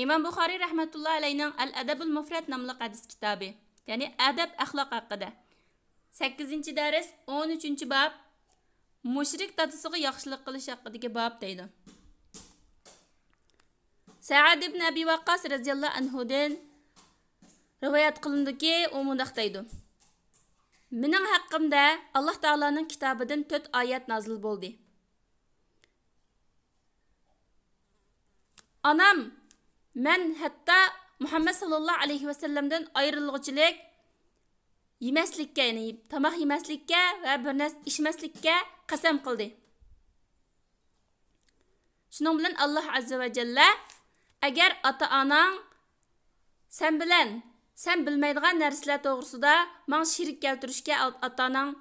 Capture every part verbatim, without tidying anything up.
ئىمام بۇخارىي رەھمەتۇللا ئەلەينىڭ ئەل ئەدەبۇل مۇفرەت ناملىق ھەدىس كىتابى، يەنى ئەدەپ ئەخلاق ھەققىدە، سەككىزىنچى دەرس، ئون ئۈچىنچى باب، مۇشرىك دادىسىغا ياخشىلىق قىلىش ھەققىدىكى باب دەيدۇ. سەئەد ئىبن ئەبى ۋەققاس رەزىياللاھۇ ئەنھۇدىن رىۋايەت قىلىنىدۇكى، ئۇ مۇنداق دەيدۇ: مېنىڭ ھەققىمدە ئاللاھ تائالانىڭ كىتابىدىن تۆت ئايەت نازىل بولدى. ئانام، مەن ھەتتا مۇھەممەد ساللاللاھۇ ئەلەيھى ۋەسەللەمدىن ئايرىلغۇچىلىك يېمەسلىككە، يەنى تاماق يېمەسلىككە ۋە بىر نەرسە ئىچمەسلىككە قەسەم قىلدى. شۇنىڭ بىلەن ئاللاھ ئەززە ۋە جەللە، ئەگەر ئاتا-ئاناڭ سەن بىلەن سەن بىلمەيدىغان نەرسىلەر توغرىسىدا ماڭا شېرىك كەلتۈرۈشكە ئات-، ئاتا-ئاناڭ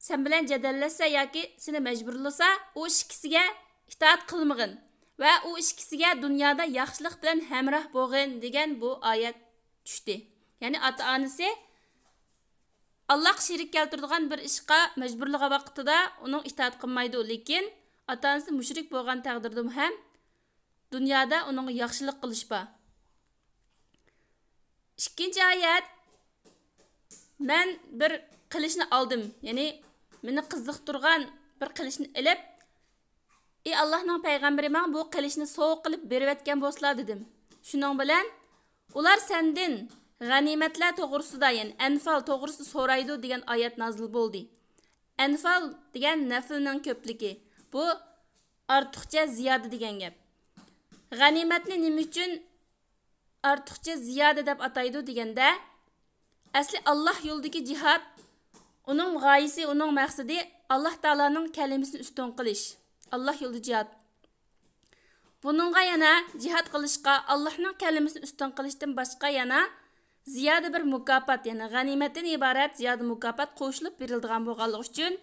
سەن بىلەن جېدەللەشسە ياكى سېنى مەجبۇرلىسا، ئۇ ئىككىسىگە ئىتائەت قىلمىغىن ۋە ئۇ ئىككىسىگە دۇنيادا ياخشىلىق بىلەن ھەمراھ بولغىن، دېگەن بۇ ئايەت چۈشتى. يەنى ئاتا-ئانىسى ئاللاھقا شېرىك كەلتۈرىدىغان بىر ئىشقا مەجبۇرلىغان ۋاقتىدا ئۇنىڭ ئىتائەت قىلمايدۇ، لېكىن ئاتا-ئانىسى مۇشرىك بولغان تەقدىردىمۇ ھەم دۇنيادا ئۇنىڭغا ياخشىلىق قىلىش بار. ئىككىنچى ئايەت، مەن بىر قىلىچنى ئالدىم، يەنى مېنى قىزىقتۇرغان بىر قىلىچنى ئېلىپ، ئى ئاللاھنىڭ پەيغەمبىرى، ماڭا بۇ قىلىچنى سوۋغا قىلىپ بېرىۋەتكەن بولسىلا، دېدىم. شۇنىڭ بىلەن ئۇلار سەندىن غەنىيمەتلەر توغرىسىدا، يەنى ئەنفال توغرىسىدا سورايدۇ، دېگەن ئايەت نازىل بولدى. ئەنفال دېگەن نەفلنىڭ كۆپلۈكى. بۇ ئارتۇقچە، زىيادە دېگەن گەپ. غەنىيمەتنى نېمە ئۈچۈن ئارتۇقچە، زىيادە دەپ ئاتايدۇ دېگەندە، ئەسلى ئاللاھ يولىدىكى جىھاد، ئۇنىڭ غايىسى، ئۇنىڭ مەقسىتى ئاللاھ تائالانىڭ كەلىمىسىنى ئۈستۈن قىلىش. ئاللاھ يولىدا جىھاد. بۇنىڭغا يەنە جىھاد قىلىشقا، ئاللاھنىڭ كەلىمىسىنى ئۈستۈن قىلىشتىن باشقا يەنە زىيادە بىر مۇكاپات، يەنى غەنىيمەتتىن ئىبارەت زىيادە مۇكاپات قوشۇلۇپ بېرىلىدىغان بولغانلىقى ئۈچۈن،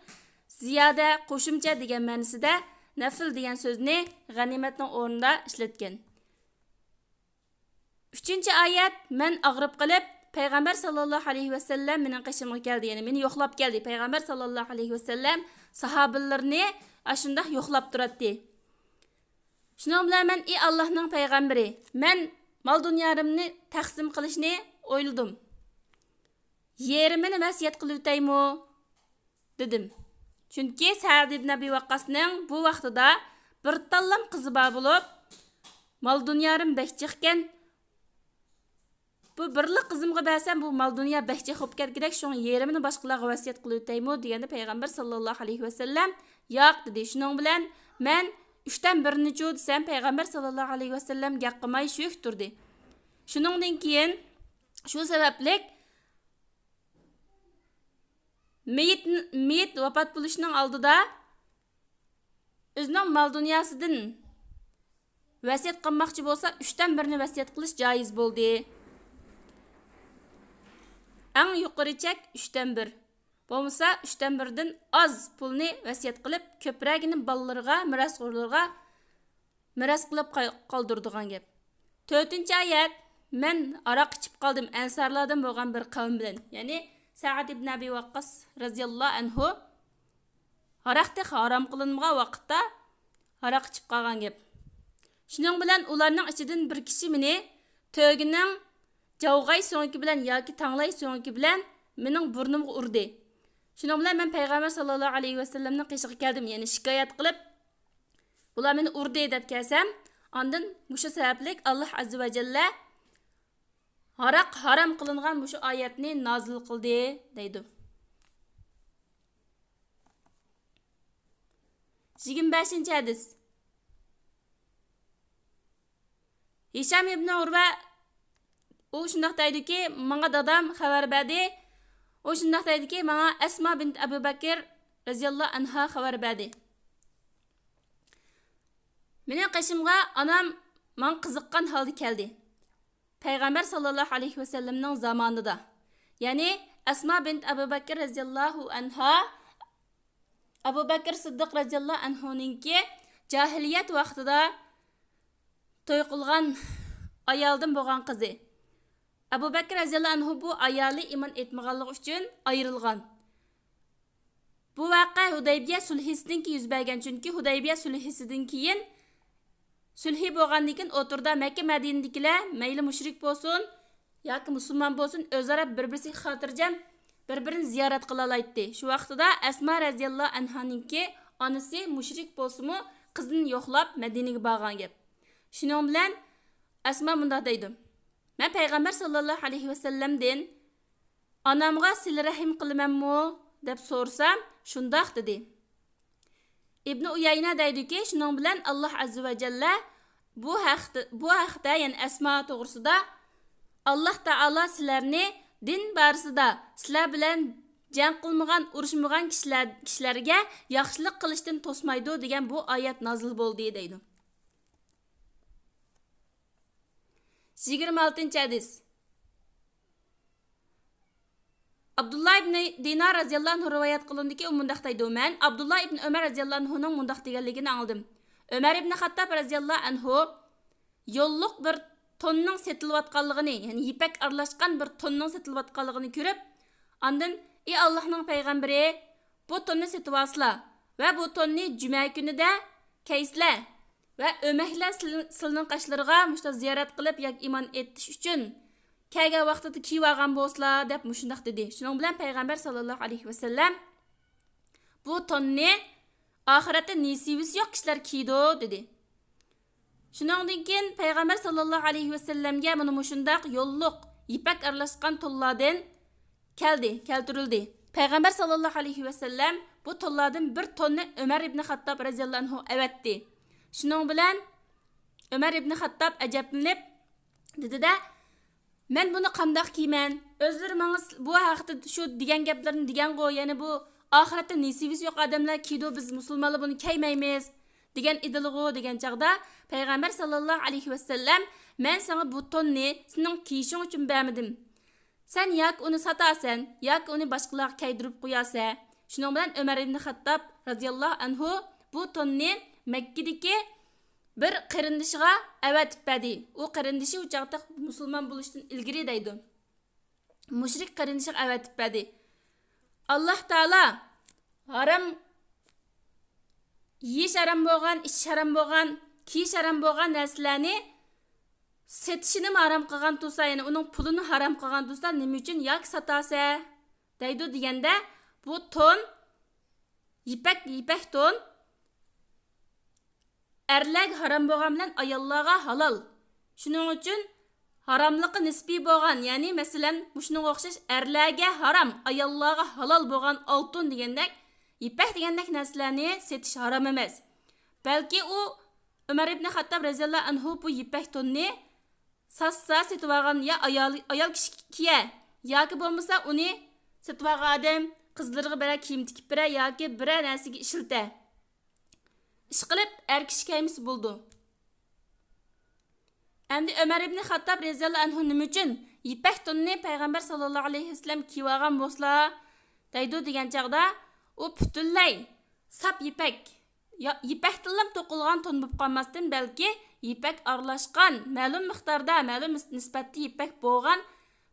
زىيادە، قوشۇمچە دېگەن مەنىسىدە نەفل دېگەن سۆزنى غەنىيمەتنىڭ ئورنىدا ئىشلەتكەن. ئۈچىنچى ئايەت، مەن ئاغرىپ قېلىپ، پەيغەمبەر ساللاللاھۇ ئەلەيھى ۋەسەللەم مېنىڭ قېشىمغا كەلدى، يەنى مېنى يوقلاپ كەلدى. پەيغەمبەر ساللاللاھۇ ئەلەيھى ۋەسەللەم ساھابىلىرىنى ئاشۇنداق يوقلاپ تۇراتتى. شۇنىڭ بىلەن مەن، ئى ئاللاھنىڭ پەيغەمبىرى، مەن مال-دۇنيالىرىمنى تەقسىم قىلىشنى ئويلىدىم. يېرىمىنى ۋەسىيەت قىلىۋېتەيمۇ؟ دېدىم. چۈنكى سەئد ئىبن ئەبى ۋەققاسنىڭ بۇ ۋاقتىدا بىر تاللام قىزى بار بولۇپ، مال-دۇنيالىرىم بەك جىقكەن. بۇ بىرلا قىزىمغا بەرسەم، بۇ مال-دۇنيا بەك جىق بولۇپ كەتكۈدەك، شۇڭا يېرىمىنى باشقىلارغا ۋەسىيەت قىلىۋېتەيمۇ؟ دېگەندە پەيغەمبەر ساللاللاھۇ ئەلەيھى ۋەسەللەم، ياق، دېدى. شۇنىڭ بىلەن مەن ئۈچتىن بىرىنىچۇ دېسەم، پەيغەمبەر ساللاللاھۇ ئەلەيھى ۋەسەللەم گەپ قىلماي شۈك تۇردى. شۇنىڭدىن كېيىن شۇ سەۋەبلىك مېيىت، مېيىت ۋاپات بولۇشنىڭ ئالدىدا ئۆزىنىڭ مال-دۇنياسىدىن ۋەسىيەت قىلماقچى بولسا، ئۈچتىن بىرىنى ۋەسىيەت قىلىش جايىز بولدى. ئەڭ يۇقىرى چەك ئۈچتىن بىر. بولمىسا، ئۈچتىن بىردىن ئاز پۇلنى ۋەسىيەت قىلىپ، كۆپرەكىنى بالىلىرىغا، مىراسخورلىرىغا مىراس قىلىپ قال-، قالدۇرىدىغان گەپ. تۆتىنچى ئايەت، مەن ھاراق ئىچىپ قالدىم ئەنسارلاردىن بولغان بىر قەۋم بىلەن. يەنى سەئد ئىبن ئەبى ۋەققاس رەزىياللاھۇ ئەنھۇ ھاراق تېخى ھارام قىلىنمىغان ۋاقىتتا ھاراق ئىچىپ قالغان گەپ. شۇنىڭ بىلەن ئۇلارنىڭ ئىچىدىن بىر كىشى مېنى تۆگىنىڭ جاۋغاي سۆڭىكى بىلەن ياكى تاڭلاي سۆڭىكى بىلەن مېنىڭ بۇرنۇمغا ئۇردى. شۇنىڭ بىلەن مەن پەيغەمبەر ساللاللاھۇ ئەلەيھى ۋەسەللەمنىڭ قېشىغا كەلدىم، يەنى شىكايەت قىلىپ، ئۇلار مېنى ئۇردى دەپ كەلسەم، ئاندىن مۇشۇ سەۋەبلىك ئاللاھ ئەززە ۋە جەللە ھاراق ھارام قىلىنغان مۇشۇ ئايەتنى نازىل قىلدى، دەيدۇ. يىگىرمە بەشىنچى ھەدىس. ھىشام ئىبنى ئۇرۋە، ئۇ شۇنداق دەيدۇكى، ماڭا دادام خەۋەر بەردى. ئۇ شۇنداق دەيدۇكى، ماڭا ئەسما بىنت ئەبۇ بەكىر رەزىياللاھۇ ئەنھا خەۋەر بەردى. مېنىڭ قېشىمغا ئانام ماڭا قىزىققان ھالدا كەلدى. پەيغەمبەر ساللاللاھۇ ئەلەيھى ۋەسەللەمنىڭ زامانىدا، يەنى ئەسما بىنت ئەبۇ بەكىر رەزىياللاھۇ ئەنھا، ئەبۇ بەكىر سىددىق رەزىياللاھۇ ئەنھۇنىڭكى جاھىلىيەت ۋاقتىدا توي قىلغان ئايالدىن بولغان قىزى. ئەبۇ بەكىر رەزىياللاھۇ ئەنھۇ بۇ ئايالى ئىمان ئېيتمىغانلىقى ئۈچۈن ئايرىلغان. بۇ ۋەقە ھۇدەيبىيە سۈلھىسىدىن كېيىن يۈز بەرگەن، چۈنكى ھۇدەيبىيە سۈلھىسىدىن كېيىن سۈلھى بولغاندىن كېيىن ئوتتۇرىدا مەككە مەدىنىدىكىلەر مەيلى مۇشرىك بولسۇن ياكى مۇسۇلمان بولسۇن، ئۆزئارا بىر-بىرسىگە خاتىرجەم بىر-بىرىنى زىيارەت قىلالايتتى. شۇ ۋاقتىدا ئەسما رەزىياللاھۇ ئەنھانىڭكى ئانىسى مۇشرىك بولسىمۇ، قىزىنى يوقلاپ مەدىنىگە بارغان گەپ. شۇنىڭ بىلەن ئەسما مۇنداق دەيدۇ: مەن پەيغەمبەر ساللاللاھۇ ئەلەيھى ۋەسەللەمدىن ئانامغا سىلە رەھىم قىلىمەنمۇ دەپ سورىسام، شۇنداق دېدى. ئىبنى ئۇيەينە دەيدۇكى، شۇنىڭ بىلەن ئاللاھ ئەززە ۋە جەللە بۇ ھەقتە، بۇ ھەقتە، يەنى ئەسما توغرىسىدا، ئاللاھ تائالا سىلەرنى دىن بارىسىدا سىلەر بىلەن جەڭ قىلمىغان، ئۇرۇشمىغان كىشىلەر، كىشىلەرگە ياخشىلىق قىلىشتىن توسمايدۇ دېگەن بۇ ئايەت نازىل بولدى دەيدۇ. يىگىرمە ئالتىنچى ھەدىس. ئابدۇللا ئىبنى دىنار رەزىياللاھۇ ئەنھۇ رىۋايەت قىلىنىدۇكى، ئۇ مۇنداق دەيدۇ: مەن ئابدۇللا ئىبنى ئۆمەر رەزىياللاھۇ ئەنھۇنىڭ مۇنداق دېگەنلىكىنى ئاڭلىدىم. ئۆمەر ئىبنى خاتتاب رەزىياللاھۇ ئەنھۇ يوللۇق بىر توننىڭ سېتىلىۋاتقانلىقىنى، يەنى يىپەك ئارىلاشقان بىر توننىڭ سېتىلىۋاتقانلىقىنى كۆرۈپ، ئاندىن: ئى ئاللاھنىڭ پەيغەمبىرى، بۇ توننى سېتىۋالسىلا ۋە بۇ توننى جۈمە كۈنىدە كەيسىلە ۋە ئۆمەكلەر سىل-، سىلىنىڭ قاشلىرىغا مۇشۇنداق زىيارەت قىلىپ ياكى ئىمان ئېيتىش ئۈچۈن كەلگەن ۋاقتىدا كىيىۋالغان بولسىلا، دەپ مۇشۇنداق دېدى. شۇنىڭ بىلەن پەيغەمبەر ساللاللاھۇ ئەلەيھى ۋەسەللەم: بۇ توننى ئاخىرەتتە نېسىۋىسى يوق كىشىلەر كىيىدۇ، دېدى. شۇنىڭدىن كېيىن پەيغەمبەر ساللاللاھۇ ئەلەيھى ۋەسەللەمگە مانا مۇشۇنداق يوللۇق يىپەك ئارىلاشقان تونلاردىن كەلدى، كەلتۈرۈلدى. پەيغەمبەر ساللاللاھۇ ئەلەيھى ۋەسەللەم بۇ تونلاردىن بىر توننى ئۆمەر ئىبنى خاتتاب رەزىياللاھۇ ئەنھۇغا ئەۋەتتى. شۇنىڭ بىلەن ئۆمەر ئىبنى خاتتاب ئەجەبلىنىپ دېدى-دە: مەن بۇنى قانداق كىيىمەن؟ ئۆزلىرى ماڭا س-، بۇ ھەقتە شۇ دېگەن گەپلىرىنى دېگەنغۇ، يەنى بۇ ئاخىرەتتە نېسىۋىسى يوق ئادەملەر كىيىدۇ، بىز مۇسۇلمانلار بۇنى كىيمەيمىز دېگەن ئىدىلىغۇ، دېگەن چاغدا پەيغەمبەر ساللاللاھۇ ئەلەيھى ۋەسەللەم: مەن ساڭا بۇ توننى سېنىڭ كىيىشىڭ ئۈچۈن بەرمىدىم. سەن ياكى ئۇنى ساتارسەن، ياكى ئۇنى باشقىلارغا كىيدۈرۈپ قويارسەن. شۇنىڭ بىلەن ئۆمەر ئىبنى خاتتاب رەزىياللاھۇ ئەنھۇ بۇ توننى مەككىدىكى بىر قېرىندىشىغا ئەۋەتىپ بەردى. ئۇ قېرىندىشى ئۇ چاغدا مۇسۇلمان بولۇشتىن ئىلگىرى دەيدۇ. مۇشرىك قېرىندىشىغا ئەۋەتىپ بەردى. ئاللاھ تائالا ھارام، يېيىش ھارام بولغان، ئىچىش ھارام بولغان، كىيىش ھارام بولغان نەرسىلەرنى سېتىشىنىمۇ ھارام قىلغان تۇرسا، يەنى ئۇنىڭ پۇلىنى ھارام قىلغان تۇرسا، نېمە ئۈچۈن ياكى ساتارسەن دەيدۇ دېگەندە، بۇ تون يىپەك، يىپەك تون ئەرلەرگە ھارام بولغان بىلەن ئاياللارغا ھالال. شۇنىڭ ئۈچۈن ھاراملىقى نىسپىي بولغان، يەنى مەسىلەن، مۇشۇنىڭغا ئوخشاش ئەرلەرگە ھارام، ئاياللارغا ھالال بولغان ئالتۇن دېگەندەك، يىپەك دېگەندەك نەرسىلەرنى سېتىش ھارام ئەمەس. بەلكى ئۇ ئۆمەر ئىبنى خاتتاب رەزىياللاھۇ ئەنھۇ بۇ يىپەك توننى ساتسا، سېتىۋالغان يا ئايال، ئايال كىشى كىيە، ياكى بولمىسا ئۇنى سېتىۋالغان ئادەم قىزلىرىغا بىرەر كىيىم تىكىپ بېرە ياكى بىرەر نەرسىگە ئىشلىتە. ئىشقىلىپ، ئەر كىشى كىيمىسە بولىدۇ. ئەمدى ئۆمەر ئىبنى خاتتاب رەزىياللاھۇ ئەنھۇ نېمە ئۈچۈن يىپەك توننى پەيغەمبەر ساللاللاھۇ ئەلەيھى ۋەسەللەم كىيىۋالغان بولسىلا دەيدۇ دېگەن چاغدا، ئۇ پۈتۈنلەي ساپ يىپەك، يا-، يىپەكتىنلا توقۇلغان تون بولۇپ قالماستىن، بەلكى يىپەك ئارىلاشقان، مەلۇم مىقداردا، مەلۇم نىس-، نىسبەتتە يىپەك بولغان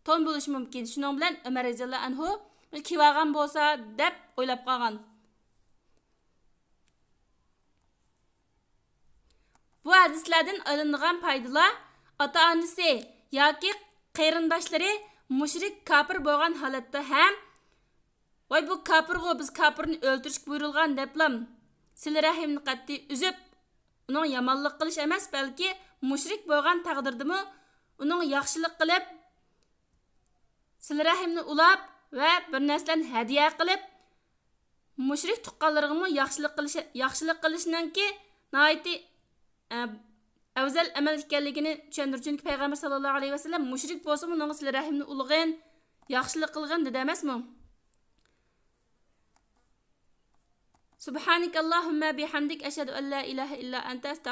تون بولۇشى مۇمكىن. شۇنىڭ بىلەن ئۆمەر رەزىياللاھۇ ئەنھۇ بۇنى كىيىۋالغان بولسا دەپ ئويلاپ قالغان. بۇ ھەدىسلەردىن ئېلىنىدىغان پايدىلار: ئاتا-ئانىسى ياكى قېرىنداشلىرى مۇشرىك، كاپىر بولغان ھالەتتە ھەم، ۋاي، بۇ كاپىرغۇ، بىز كاپىرنى ئۆلتۈرۈشكە بۇيرۇلغان دەپلام سىلە رەھىمنى قەتئىي ئۈزۈپ، ئۇنىڭ يامانلىق قىلىش ئەمەس، بەلكى مۇشرىك بولغان تەقدىردىمۇ ئۇنىڭ ياخشىلىق قىلىپ، سىلە رەھىمنى ئۇلاپ ۋە بىر نەرسىلەرنى ھەدىيە قىلىپ، مۇشرىك تۇغقانلىرىغىمۇ ياخشىلىق قىلىش، ياخشىلىق قىلىشنىڭكى ناھايىتى، ئە، ئەۋزەل ئەمەل ئىكەنلىكىنى چۈشەندۈرۈپ، چۈنكى پەيغەمبەر ساللاللاھۇ ئەلەيھى ۋەسەللەم مۇشرىك بولسىمۇ ئۇنىڭغا سىلە رەھىمنى ئۇلىغىن، ياخشىلىق قىلغىن دېدى ئەمەسمۇ؟ سبحانك اللهم بحمدك، أشهد أن لا إله إلا أنت، أستغفرك.